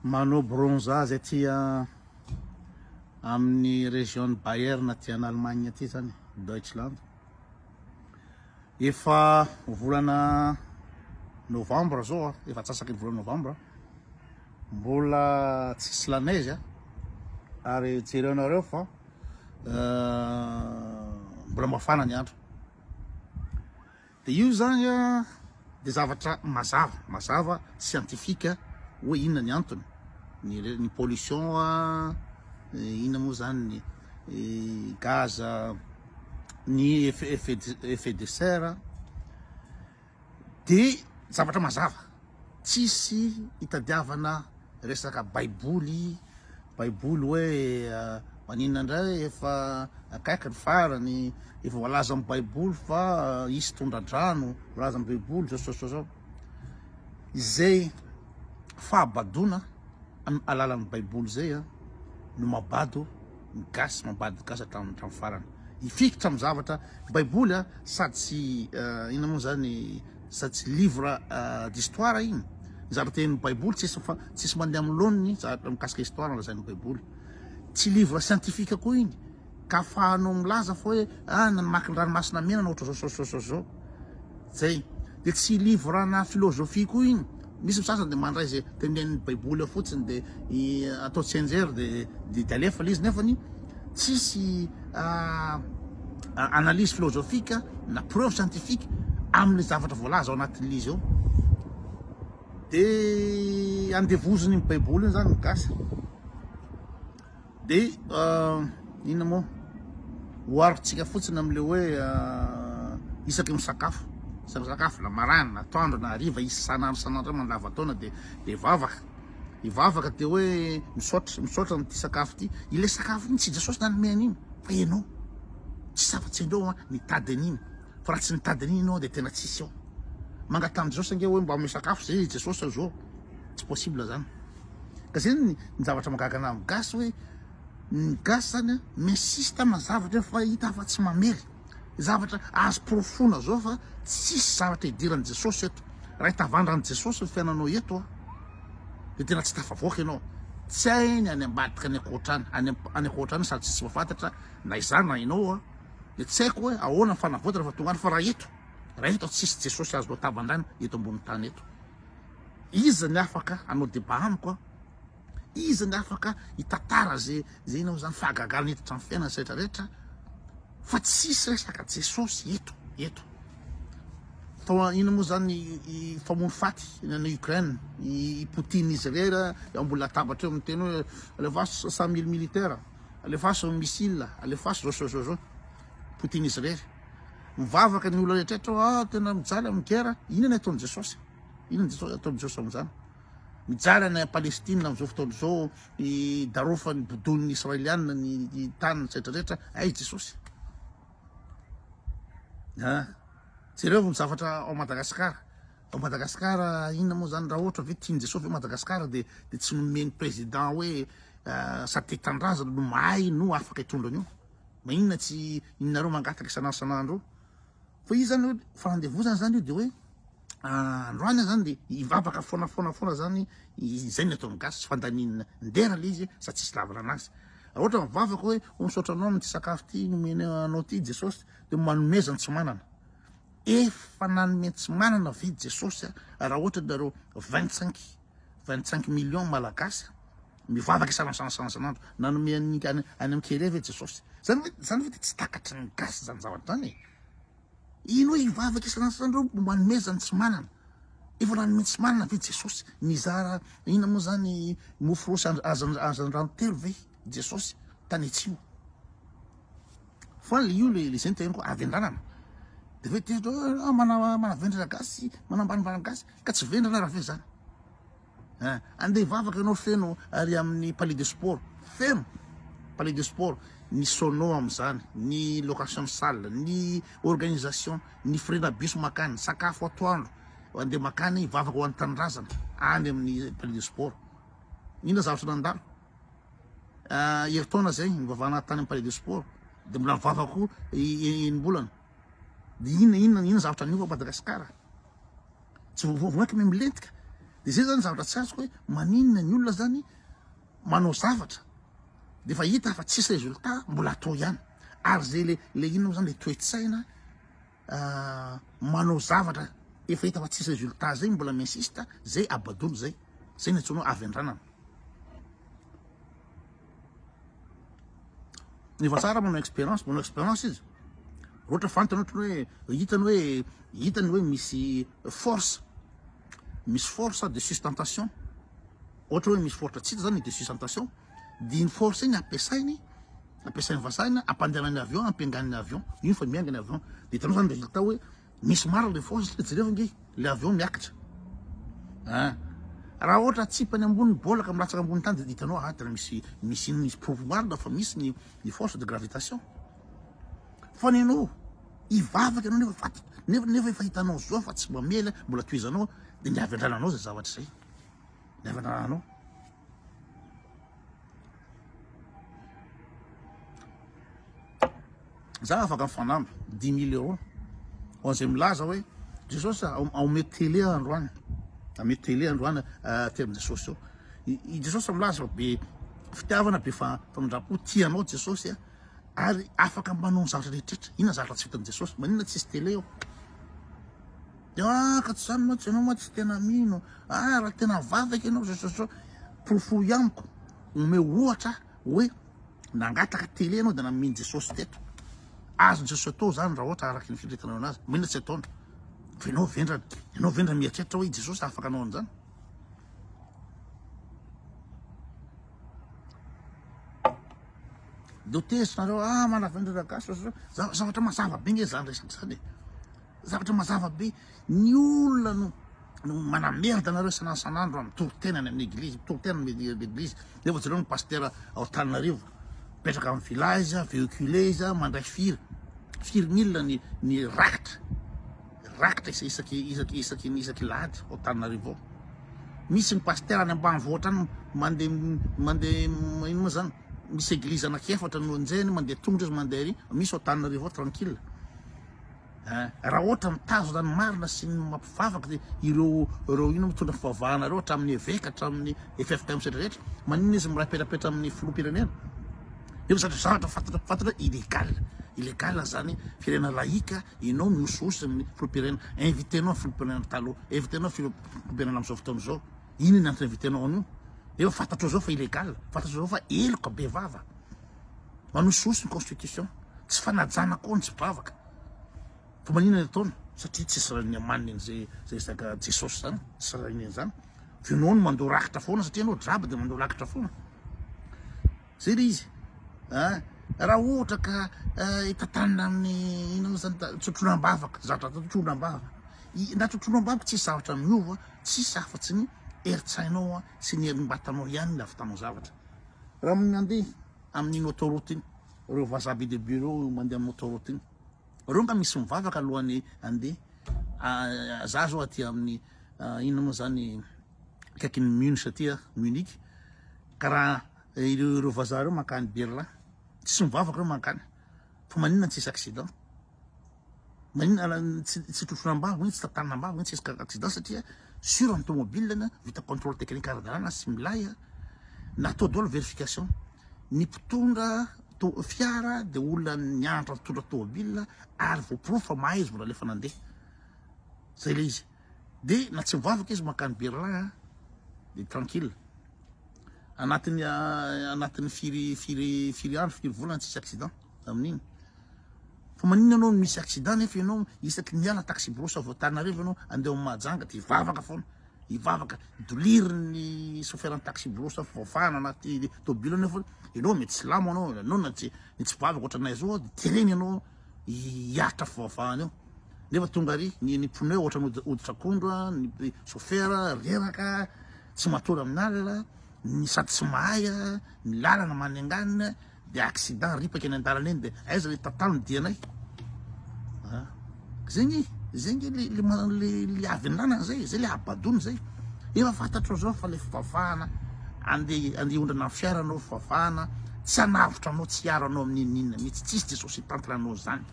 Manao bronzage aty amin'ny région Bayern aty en Allemagne aty zany, Deutschland. Efa volana novembre zao, efa atsasaky ny volana novembre. Mbola tsisy la neige ary jerenareo fa mbola mafana ny andro. De io zany a de zavatra mazava, mazava scientifique hoe inona ny antony, ny ny pollution a, inona moa zany ny gaz, ny effet effet effet de serre, de zavatra mazava, tsisy itadiavana resaka baiboly, baiboly hoe maninona indray efa akaiky ny farany, efa voalaza amin'ny baiboly fa hisy tondra-drano, voalaza amin'ny baiboly zao zao zao zao, izay fahabadoana amin'ny alalan'ny baiboly zay a no mahabado ny gasy, mahabado ny gasy hatramin'ny hatramin'ny farany, hifikitra amin'ny zavatra baiboly a sady tsy inona moa zany sady tsy livre d'histoire iny, ny zavatra tenenin'ny baiboly tsisy fa tsisy mandeha amin'ny laoniny zavatra mikasika histoire lazain'ny baiboly, tsy livre scientifique koa iny ka afahanao milaza fa hoe ah namaky ny ranomasina mena na ohatra zao zao zao zao zay, de tsy livre na philosophie koa iny, misy ny sasany de mandray zay tenenin'ny baiboly ao fotsiny de atao tsianjery de de alefa le izy nefany tsisy analyse philosophique na preuve scientifique amin'le zavatra voalaza ao anatin'le izy ao, de andevoziny ny baiboly iny zany ny gasy, de inona moa oharintsika fotsiny am'le hoe isaky misakafo, isaky misakafo na maraina na atoandro na hariva isan'andro isan'andro mandavantaona de de vavaka, hivavaka de hoe misaotra, misaotra an'ity sakafo ity, ilay sakafo iny tsy Jesosy nanome an'iny fa ianao, tsisy afa-tsy ianao an nitady an'iny, fa raha tsy nitady an'iny ianao de tena tsisy ao, mangataha amin'i Jesosy ange hoe mba omeo sakafo zay i Jesosy zao, tsy possible zany, ka zay ny zavatra mahagaga anah amin'ny gasy hoe ny gasy zany an mi-insiste amina zavatra efa hita fa tsy mamely, Zavatra azo porofoina zao fa tsisy zavatra idiran'i Jesosy eto. Raha hitavandra an'i Jesosy ny fiainanao eto a, dia tena tsy tafavoaka ianao. Tsy hainy any ambadika any ankoatra any, any any ankoatra any sady tsisy mahafantatra na izaho na ianao a, dia tsy haiko hoe ahoana ny fanavaozana fa tonga any fa raha eto, raha eto tsisy Jesosy azonao tavandraina eto ambonin'ny tany eto. Iza ny afaka hanao débat amiko a? Iza ny afaka hitantara ze ze inona moa zany fahagagana hiditra amin'ny fiainana sy rehetra rehetra fa tsisy resaka Jesosy eto eto. Tao inona moa zany i famono faty any Ukraine i Poutine izy irery eo ambony latabatra eo miteny hoe alefaso 100 000 militaires, alefaso missile, alefaso zao zao zao zao. Poutine izy irery. Mivavaka ny olona rehetra rehetra ah tena mijaly amin'ny guerre. Inona ny ataon'i Jesosy? Inona ny ataon'i Jesosy amin'izany? Mijaly any Palestine amin'izao fotoana izao i darofan'ny bodoin'ny Israeliana ny taniny sy rehetra rehetra, aiza Jesosy? Ah, jereo ny zavatra ao Madagasikara. Ao Madagasikara inona moa zany raha ohatra ve tian'i Jesosy ve Madagasikara de de tsy nomeny président hoe sady tia tanindrazana no mahay no afaka hitondra an'io. Maninona tsy inonareo mangataka isan'andro isan'andro io? Fa izy zany hoe fanandevozana zany io de hoe androany aho zany de hivavaka foana foana foana zany, izay ny ataon'ny gasy, tsy fandaniana ndera le izy sady tsisy lavana anazy. Raha ohatra mivavaka hoe oh misaotra anao amin'ity sakafo ity nomena anao ity Jesosy, de manomeza ny tsy manana. Efa nanome ny tsy manana ve Jesosy raha ohatra nareo 25 25 millions malagasy mivavaka isan'andro isan'andro isan'andro, nanome an'ny any any amin'ny kere ve Jesosy? Zany hoe zany ve de tsy takatry ny gasy zany zavatra zany e. Ino hoe hivavaka isan'andro isan'andro eo manomeza ny tsy manana. Efa nanome tsy manana ve Jesosy? Nizara inona moa zany mofo roa sy hazandrano telo ve Jesosy tany atsimo? Fa le io le le zay no teneniko havendranana. De hoe tezitra hoe ah, mana manavendrana gasy, manambanimbany gasy, ka tsy vendrana raha ve zany? Hein, andeha hivavaka ianao feno ary amin'ny palais de sport, feno palais de sport, ny sono amin'izany, ny location salle, ny organisation, ny frais na bus makany, sakafo atoandro, andeha makany hivavaka ho an'ny tanindrazana any amin'ny palais de sport. Inona zavatra nandalo? Ah, herintaona zay nivavahana tany amin'ny palais de sport, de mbola nivavaka koa enim-bolana. De inona inona inona zavatra niova Madagasikara? Tsy vao vao mainka milentika. De zay zany zavatra tsy azoko hoe maninona ny olona zany manao zavatra de efa hita fa tsisy résultat mbola atao ihany. Ary zay le le inona moa zany le toe-tsaina manao zavatra efa hita fa tsisy résultat zay mbola mi-insiste zay abadoana zay. Zay ny antsoina hoe havendranana. Ny vazaha raha manao expérience, manao expérience izy. Ohatra fantany ohatra hoe hitany hoe hitany hoe misy force, misy force de sustentation. Ohatra hoe misy force tsy hita zany de sustentation. De iny force iny ampiasainy, ampiasain'ny vazaha iny ampandehanany avion, ampianganiny avion. Iny fa miainga ny avion. De hitanao zany résultat hoe Misy marina le force satria jereo ange le avion miakatra ah raha ohatra atsipany ambony bola ka milatsaka ambony tany de hitanao ah tena misy misy ino misy porofo marina fa misy ny ny force de gravitation fa ny anao hivavaka ianao nefa faty nefa nefa efa hitanao zao fa tsy mamela mbola tohizanao de ny avy andrananao zay zavatra zay ny avy andrananao Za afaka mifanamby 10000 euros ho an'izay milaza hoe Jesosy omeo télé androany, omeo télé androany aty amin'i Jesosy eo. I Jesosy milaza fa be fitiavana, be famindram-po, tia anao Jesosy ary afaka manao ny zavatra rehetra. Inona zavatra tsy vitan'i Jesosy? Maninona tsisy télé eo? Dia ah ka tsy zany mantsy ianao mantsy tena mino. Ah raha tena mivavaka ianao zao zao zao. Porofoy amiko, omeo ohatra hoe nangataka télé ianao dia nomen'i Jesosy teto. Azon'i Jesosy atao zany raha ohatra araka ny fieritreretanao anazy. Maninona tsy ataony? Fa ianao vendrana. Ianao vendrana mieritreritra hoe i Jesosy afaka hanao an'izany. Dia ho tezitra nareo, ah manavendrana gasy zao zao. Zavatra mazava be nge zany resaka zany e. Zavatra mazava be, ny olona no no manamerda anareo isan'andro isan'andro amin'ny toriteny any amin'ny eglizy, mitoriteny amin'ny eglizy, nefa jereo ny pasitera ao Antananarivo, mipetraka amin'ny villa izy, véhiculé izy, mandray firy, firy mille ny ny rakitra, rakitra isa isaky isaky isaky ny isaky lahady ao Antananarivo ao. Misy ny pasitera any ambanivohitra any mandeha mandeha ino moa zany, misy eglizy anaky efatra no enjehiny, mandeha tongotra izy mandeha ary, misy ao Antananarivo ao tranquille. Raha ohatra mitazona ny marina sy ny mampivavaka dia ireo ireo inona mitondra fivavahana ireo hatramin'ny eveka hatramin'ny FFKM sy rehetra maninona izy miray pelapetra amin'ny filoham-pirenena? Nefa zavatra zavatra fantatra fantatra illégal illégal zany firenena laïque ianao mihosihosy amin'ny filoham-pirenena invité-nao ny filoham-pirenena taloha invité-nao filoham-pirenena amin'izao fotoana izao inona ny antony invité-nao an'io? Nefa fantatrao zao fa illégal fantatrao zao fa heloka bevava Manosihosy ny constitution. Tsy fanajana koa ny tsy mpivavaka. Fa maninona ny ataony? Satria tsisy rainy amaniny an'izay zay resaka Jesosy zany, tsisy rainy an'izany. Fa ianao no mandoa rakitra foana satria ianao draba dia mandoa rakitra foana. Zay le izy. Ah, raha ohatra ka hitantanina amin'ny inona moa zany tsotroina am-bavaka, zavatra atao tsotroina am-bava. Na tsotroina am-bavaka tsisy zavatra miova, tsisy afa-tsy ny herin-tsainao sy ny herim-batanao ihany ny ahavitanao zavatra. Raha mandeha amin'iny autoroute iny, ireo vazaha be dia be ireo mandeha amin'ny autoroute iny, ireo nga misy mivavaka alohan'ny handeha. Za zao aty amin'ny inona moa zany akaikin'ny Munich aty aho, Munich, ka raha ireo ireo vazaha ireo mankany Berlin, tsisy mivavaka ireo mankany, fa maninona tsisy accident? Maninona tsy tsy trotrona ambava, maninona tsy tantanina ambava, maninona tsisy accident satria sur ny tomobile na vita contrôle technique ara-dalàna sy milay a, natao daholo vérification, ny mpitondra to- fiara de olona nianatra nitondra tomobile ary voaporofo fa mahay izy vao nalefa nandeha, zay le izy, de na tsy mivavaka izy mankany Berlin a de tranquille, anatin'ny anatin'ny firy firy firy andro firy volana tsisy accident amin'iny. Fa maninona ianao no misy accident nefa ianao isaky ny miala taxi brousse avy ao Antananarivo ianao andeha ao Mahajanga dia hivavaka foana, hivavaka, dolirin'ny chauffeur ny taxi brousse fivavahana anaty tôbila nefa ianao mety silamo ianao, ianao na tsy ny tsy mpivavaka ohatranay zao dia terena ianao hiaritra fivavahana eo nefa tonga ary ny ny pneu ohatran'ny hoditr'akondro, ny chauffeur reraka tsy matory amin'ny alina, ny sady tsy mahay, ny lalana manenganina. de accident ripaka eny andalana eny de aiza le tantano ny dianay ah zay nge zay nge le le le le avy andanana zay zay le abadona zay efa fantatrao zao fa le fivavahana andeha andeha hondrana ny fiara anao fivavahana tsy hanavotra anao tsy hiaro anao amin'ny n'inona mihitsy tsisy Jesosy hitantana anao zany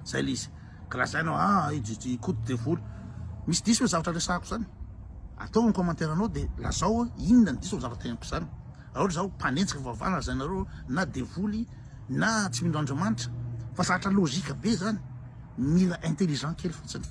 zay le izy ka lazainao ah i Koto devoly misy diso hoe zavatra resahako zany. Ataovy ny commentaire anao de lazao hoe inona ny diso am zavatra teneniko zany. Raha ohatra zaho mpanenjika fivavahana lazainareo na devoly na tsy mino an'Andriamanitra fa zatra logique be zany. Mila intelligent kely fotsiny.